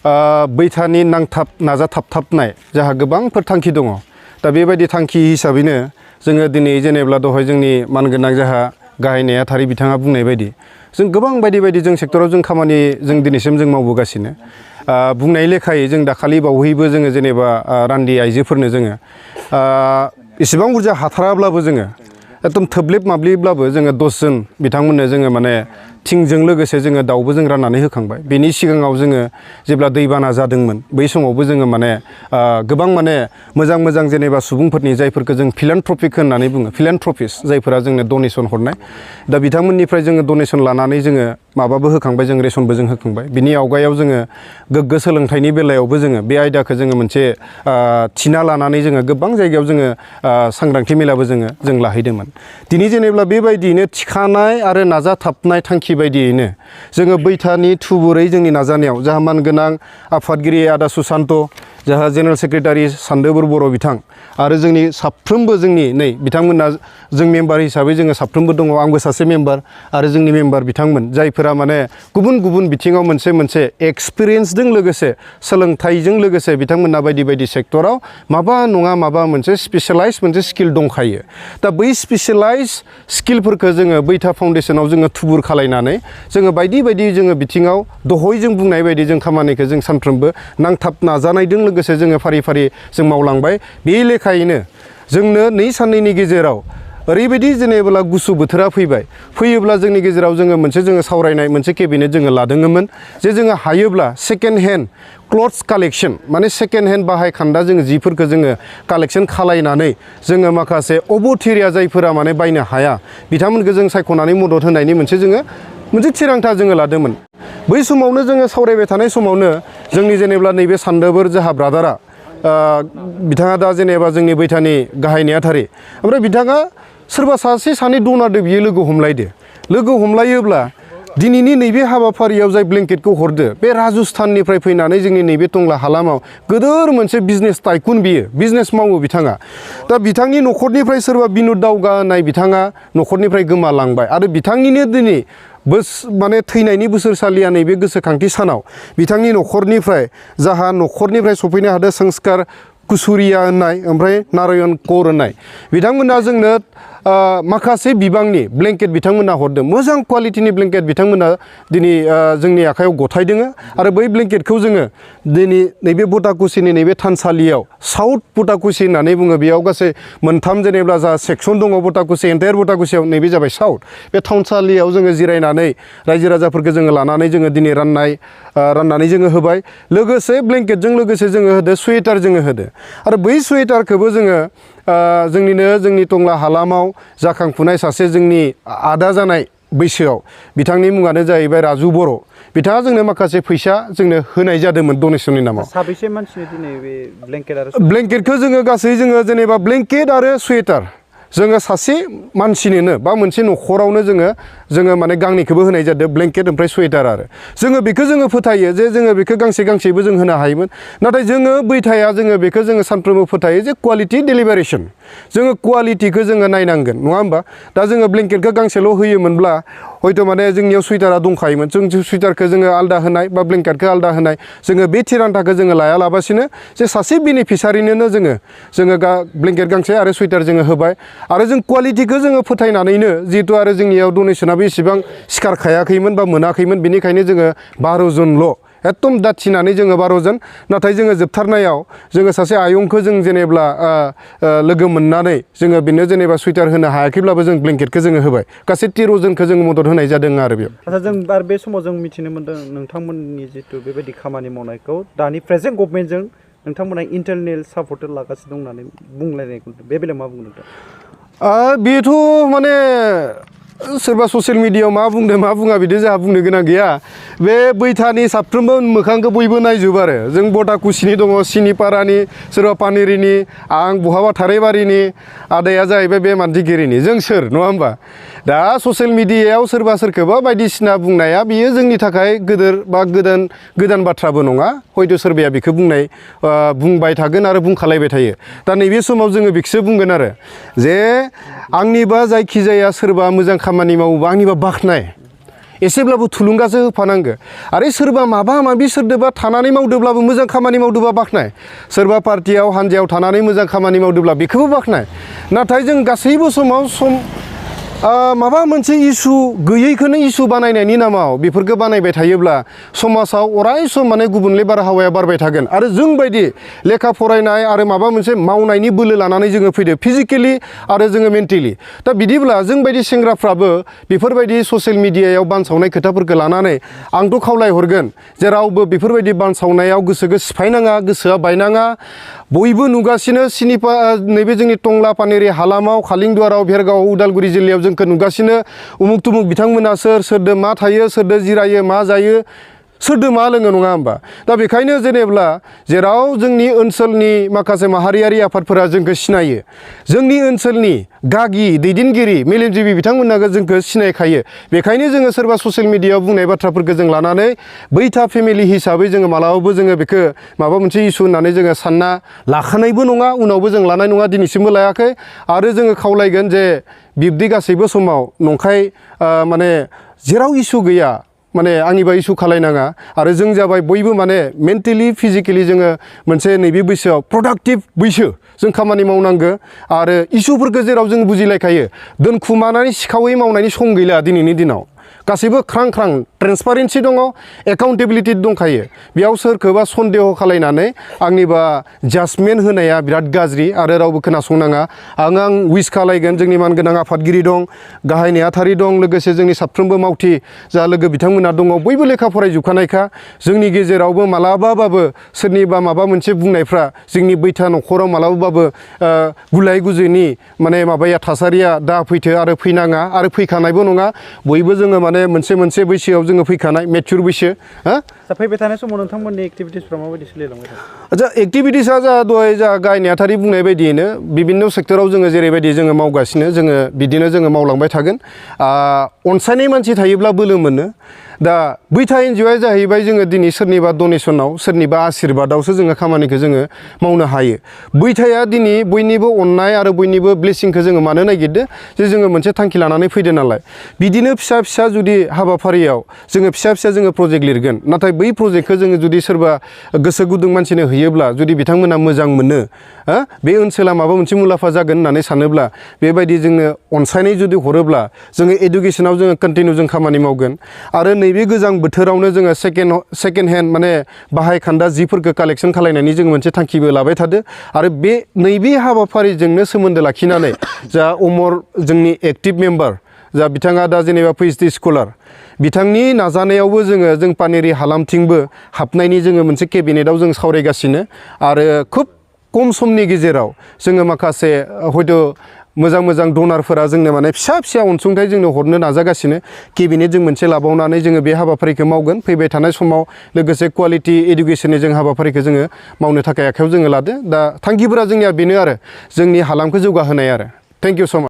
बैथानि नांथाब नाजाथाबथाबनाय जोंहा गोबांफोर थांखि दङ दा बेबायदि थांखि हिसाबैनो जोङो दिनै जेनेब्ला दहाय जोंनि मानगोनां जोंहा गाहाय नेहाथारि बिथाङा बुंनाय बायदि जों गोबां बायदि जों सेक्टराव जों खामानि जों दिनैसिम जों मावबोगासिनो बुंनाय लेखायै जों दाखालि बावैबो जोङो जेनेबा रान्दि आइजोफोरनो जोङो इसेबां बुरजा हाथाराब्लाबो जोङो एकदम थोब्लेब माब्लेब्लाबो जोङो 10 जन बिथांमोननो जोङो माने थिंजों लोगोसे जोङो दाउबो जों राननानै होखांबाय बेनि सिगाङाव जोङो जेब्ला दैबाना जादोंमोन बै समावबो जोङो माने गोबां माने मोजां जेनेबा सुबुंफोरनि जायफोरखौ जों फिलान्थ्रपिक होननानै बुङो फिलान्थ्रपिस जायफोरा जोंनो डनेसन हरनाय दा बिथांमोननिफ्राय जोङो डनेसन लानानै जोङो माबाबो होखांबाय जों रेसनबो जों होखांबाय बिनि आवगायाव जोङो गोग्गो सोलोंथाइनि बेलायावबो जोङो बे आयदाखौ जोङो मोनसे थिना लानानै जोङो गोबां जायगायाव जोङो सांग्रांथि मेलाबो जों लाहैदोंमोन दिनै जेनेब्ला बेबायदियैनो थिखानाय आरो नाजाथाबनाय थांखि बायदियैनो जोङो बैथानि थुबुरै जोंनि नाजानायाव जाहा मानगोनां आफादगिरि आदा सुशान्त जाहा जेनेरेल सेक्रेटारि सान्दोबर बर' बिथां आरो जोंनि साफ्रोमबो जोंनि नै बिथांमोना जों मेम्बार हिसाबै जोङो साफ्रोमबो दङ आंबो सासे मेम्बार आरो जोंनि मेम्बार बिथांमोन जायफोरा माने गुबुन बिथिङाव मोनसे एक्सपिरियेन्सजों लोगोसे सोलोंथाइजों लोगोसे बिथांमोना बायदि सेक्टराव माबा नङा माबा मोनसे स्पेशलाइज मोनसे स्किल दंखायो दा बै स्पेशलाइज स्किलफोरखौ जोङो बैथा फाउन्डेसनाव जोङो थुबुर खालायनानै जोङो बायदि जोङो बिथिङाव दहय जों बुंनाय बायदि जों खामानिखौ जों सानफ्रोमबो नांथाब नाजानायजों लोगोसे जोङो फारि जों मावलांबाय बे लेखायैनो जोंनो 2 साननैनि गेजेराव ओरैबायदि जेनेबा गुसु बोथोरा फैयोब्ला जोंनि गेजेराव जोङो जोङो सावरायनाय मोनसे केबिनेट जोङो लादोंमोन जे जोङो हायोब्ला सेकेन्ड हेन्ड क्लथ्स कालेक्शन माने सेकेन्ड हेन्ड बाहायखान्दा जोङो जिफोरखौ जोङो कालेक्शन खालायनानै जोङो माखासे अबथिरिया जायफोरा माने बायनो हाया बिथांमोनखौ जों सायख'नानै मदद होनायनि मोनसे थिरांथा जोङो लादोंमोन बै समावनो जोङो सावरायबाय थानाय समावनो जोंनि जेनेबा नैबे सान्दोबर जोंहा ब्रादारा बिथाङा दा जेनेबा जोंनि बैथानि गाहाय नेहाथारि ओमफ्राय बिथाङा सोरबा सासे सानै डनारदो बियो लोगो हमलायोब्ला दिनैनि नैबे हाबाफारियाव जाय ब्लेंकेटखौ हरदो बे राजस्थाननिफ्राय फैनानै जोंनि नैबे टंला हालामाव गोदोर मोनसे बिजनेस टाइकुन बियो बिजनेस मावो बिथाङा दा बिथांनि न'खरनिफ्राय सोरबा बिनुद दावगा होननाय बिथाङा न'खरनिफ्राय गोमालांबाय आरो बिथांनिनो दिनै माने थैनायनि बोसोरसालिया नैबे गोसोखांथि सानाव बिथांनि न'खरनिफ्राय सफैनो हादों संस्कार कुसुरिया होननाय ओमफ्राय नारायण कौर होननाय बिथांमोना जोंनो माखासे बिबांनि ब्लेंकेट बिथांमोना हरदों मोजां क्वालिटिनि ब्लेंकेट बिथांमोना दिनै जोंनि आखायाव गथायदों आरो बै ब्लेंकेटखौ जोङो दिनै नैबे बटाकुसिनि नैबे थानसालियाव साउथ बटाकुसि होननानै बुङो बेयाव गासै 3 जेनेबा जा सेक्सन दङ बटाकुसि एन्टायार बटाकुसियाव नैबे जाबाय साउथ बे थानसालियाव जोङो जिरायनानै रायजो राजाफोरखौ जोङो लानानै जोङो दिनै राननानै जोङो होबाय लोगोसे ब्लेंकेटजों लोगोसे जोङो होदो सुवेटार जोङो होदो आरो बै सुवेटारखौबो जोङो जोंनि टंला हालामाव जाखांफुनाय सासे जोंनि आदा जानाय बैसोआव बिथांनि मुङानो जाहैबाय राजु बर' बिथाङा जोंनो माखासे फैसा जोंनो होनाय जादोंमोन डनेसननि नामाव साबेसे मानसिनि दिनै बे ब्लेंकेटखौ जोङो गासै जोङो जेनेबा ब्लेंकेट आरो सुवेटार जोङो सासे मानसिनोनो बा मोनसे न'खरावनो जोङो माने गांनैखौबो होनाय जादों ब्लेंकेट ओमफ्राय सुवेटार आरो जोङो बेखौ जोङो फोथायो जे जोङो बेखौ गांसेबो जों होनो हायोमोन नाथाय जोङो बैथाया जोङो बेखौ जोङो सानफ्रोमबो फोथायो जे क्वालिटि डेलिभारेसन जोङो क्वालिटिखौ जोङो नायनांगोन नङा होमबा दा जोङो ब्लेंकेटखौ गांसेल' होयोमोनब्ला हयथ' माने जोंनियाव सुवेटारा दंखायोमोन जों सुवेटारखौ जोङो आलदा होनाय बा ब्लेंकेटखौ आलदा होनाय जोङो बे थिरांथाखौ जोङो लायालाबासिनो जे सासे बेनिफिसारिनोनो जोङो ब्लेंकेट गांसे आरो सुवेटार जोङो होबाय आरो जों क्वालिटिखौ जोङो फोथायनानैनो जिहेतु आरो जोंनियाव डनेसनाबो एसेबां सिखारखायाखैमोन बा मोनाखैमोन बेनिखायनो जोङो 12 जनल' एकदम दाथिनानै जोङो 12 जन नाथाय जोङो जोबथारनायाव जोङो सासे आयंखौ जों जेनेब्ला लोगो मोननानै जोङो बेनो जेनेबा सुवेटार होनो हायाखैब्लाबो जों ब्लेंकेटखौ जोङो होबाय गासै 13 जनखौ जोङो मदद होनाय जादों आरो बेयाव आচ্ছা जों आरो बे समाव जों मिथिनो मोन्दों नोंथांमोननि जितु बेबायदि खामानि मावनायखौ दानि प्रेजेन्ट गभर्नमेन्टजों नोंथांमोना इन्टारनेल सापर्ट लागासिनो दं होननानै बुंलायनायखौ बे बेलायाव मा बुंनो नोंथां बेथ' माने सोरबा ससियेल मिडियायाव मा बुंदों मा बुङा बिदि जोंहा बुंनो गोनां गैया बे बैथानि साफ्रोमबो मोखांखौ बयबो नायजोबो आरो जों बटाकुसिनि दङ सिनिपारानि सोरबा पानेरिनि आं बहाबा थाराइबारिनि आदाया जाहैबाय बे मान्थिगिरिनि जों सोर नङा होमबा दा ससियेल मिडियायाव सोरबा सोरखौबा बायदिसिना बुंनाया बियो जोंनि थाखाय गोदोर बा गोदान बाथ्राबो नङा हयथ' सोरबाया बेखौ बुंबाय थागोन आरो बुंखालायबाय थायो दा नैबे समाव जोङो बेखौसो बुंगोन आरो जे आंनिबा जायखिजाया सोरबा मोजां खामानि मावोबा आंनिबा बाख्नाय एसेब्लाबो थुलुंगासो होफानांगो आरो सोरबा माबा माबि सोरदोबा थानानै मावदोब्लाबो मोजां खामानि मावदोबा बाख्नाय सोरबा पार्टियाव हान्जायाव थानानै मोजां खामानि मावदोब्ला बेखौबो बाख्नाय नाथाय जों गासैबो समाव माबा मोनसे इसु गैयैखौनो इसु बानायनायनि नामाव बेफोरखौ बानायबाय थायोब्ला समाजाव अराय सम माने गुबुनले बारहावाया बारबाय थागोन आरो जों बायदि लेखा फरायनाय आरो माबा मोनसे मावनायनि बोलो लानानै जोङो फैदो फिजिकेलि आरो जोङो मेन्टेलि दा बिदिब्ला जों बायदि सेंग्राफ्राबो बेफोरबायदि ससियेल मिडियायाव बानसावनाय खोथाफोरखौ लानानै आंथ' खावलायहरगोन जे रावबो बेफोरबायदि बानसावनायाव गोसोखौ सिफायनाङा गोसोआ बायनाङा बयबो नुगासिनो नैबे जोंनि टंला पानेरि हालामाव खालिंदुवाराव भेरगाव उदालगुरि जिल्लायाव जोंखौ नुगासिनो उमुक तुमुक बिथांमोना सोरदो मा थायो सोरदो जिरायो मा जायो सोरदो मा लोङो नङा होमबा दा बेखायनो जेनेब्ला जेराव जोंनि ओनसोलनि माखासे माहारियारि आफादफोरा जोंखौ सिनायो जोंनि ओनसोलनि गागि दैदेनगिरि मेलेमजिबि बिथांमोनहा जोंखौ सिनायखायो बेखायनो जोङो सोरबा ससियेल मिडियायाव बुंनाय बाथ्राफोरखौ जों लानानै बैथा फेमिलि हिसाबै जोङो मालाबाबो जोङो बेखौ माबा मोनसे इसु होननानै जोङो सानना लाखानायबो नङा उनावबो जों लानाय नङा दिनैसिमबो लायाखै आरो जोङो खावलायगोन जे बिब्दि गासैबो समाव नंखाय माने जेराव इसु गैया माने आंनिबा इसु खालायनाङा आरो जों जाबाय बयबो माने मेन्टेलि फिजिकेलि जोङो मोनसे नैबे बैसोआव प्रडाक्टिभ बैसो जों खामानि मावनांगो आरो इसुफोरखौ जेराव जों बुजिलायखायो दोनखुमानानै सिखावै मावनायनि सम गैला दिनैनि दिनाव गासैबो ख्रां ख्रां ट्रेन्सपारेन्सि दङ एकाउन्टेबिलिटि दंखायो बेयाव सोरखौबा सन्देह खालायनानै आंनिबा जाजमेन्ट होनाया बिराद गाज्रि आरो रावबो खोनासंनाङा आं उइस खालायगोन जोंनि मानगोनां आफादगिरि दं गाहाय नेहाथारि दं लोगोसे जोंनि साफ्रोमबो मावथि जा लोगो बिथांमोना दङ बयबो लेखा फरायजोबखानायखा जोंनि गेजेरावबो मालाबाबाबो सोरनिबा माबा मोनसे बुंनायफ्रा जोंनि बैथा न'खराव मालाबाबाबो गुलाय गुजायनि माने माबाया थासारिया दा फैथो आरो फैनाङा आरो फैखानायबो नङा बयबो जोङो माने मोनसे बैसोआव जोङो फैखानाय मेचुर बैसो हा दा फैबाय थानाय समाव नोंथांमोननि एक्टिभिटिसफ्रा माबायदि सोलिलांबाय थागोन आच्छा एक्टिभिटिसा जा दहाय जा गाहाय नेहाथारि बुंनाय बायदियैनो बिभिन्न सेक्टराव जोङो जेरैबायदि जोङो मावगासिनो जोङो बिदिनो जोङो मावलांबाय थागोन अनसायनाय मानसि थायोब्ला बोलो मोनो दा बैथा एनजिअआ जाहैबाय जोङो दिनै सोरनिबा डनेसनाव सोरनिबा आशीर्बादावसो जोङो खामानिखौ जोङो मावनो हायो बैथाया दिनै बयनिबो अननाय आरो बयनिबो ब्लेसिंखौ जोङो मानो नागिरदो जे जोङो मोनसे थांखि लानानै फैदो नालाय बिदिनो फिसा फिसा जुदि हाबाफारियाव जोङो फिसा जोङो प्रजेक्ट लिरगोन नाथाय बै प्रजेक्टखौ जोङो जुदि सोरबा गोसो गुदुं मानसिनो होयोब्ला जुदि बिथांमोना मोजां मोनो बे ओनसोला माबा मोनसे मुलाम्फा जागोन होननानै सानोब्ला बेबायदि जोङो अनसायनाय जुदि हरोब्ला जोङो एडुकेसनाव जोङो कन्टिनिउ जों खामानि मावगोन आरो नैबे गोजां बोथोरावनो जोङो सेकेन्ड हेन्ड माने बाहायखान्दा जिफोरखौ कालेक्सन खालायनायनि जों मोनसे थांखिबो लाबाय थादो आरो नैबे हाबाफारिजोंनो सोमोन्दो लाखिनानै जा अमर जोंनि एक्टिभ मेम्बार जा बिथाङा दा जेनेबा पिएइचडि स्कलार बिथांनि नाजानायावबो जों पानेरि हालामथिंबो हाबनायनि जोङो मोनसे केबिनेटआव जों सावरायगासिनो आरो खोब खम समनि गेजेराव जोङो माखासे हयथ' मोजां डनारफोरा जोंनो माने फिसा अनसुंथाइ जोंनो हरनो नाजागासिनो केबिनेट जों मोनसे लाबावनानै जोङो बे हाबाफारिखौ मावगोन फैबाय थानाय समाव लोगोसे क्वालिटि इडुकेसननि जों हाबाफारिखौ जोङो मावनो थाखाय आखायाव जोङो लादो दा थांखिफोरा जोंनिया बेनो आरो जोंनि हालामखौ जौगाहोनाय आरो थेंक इउ स' माच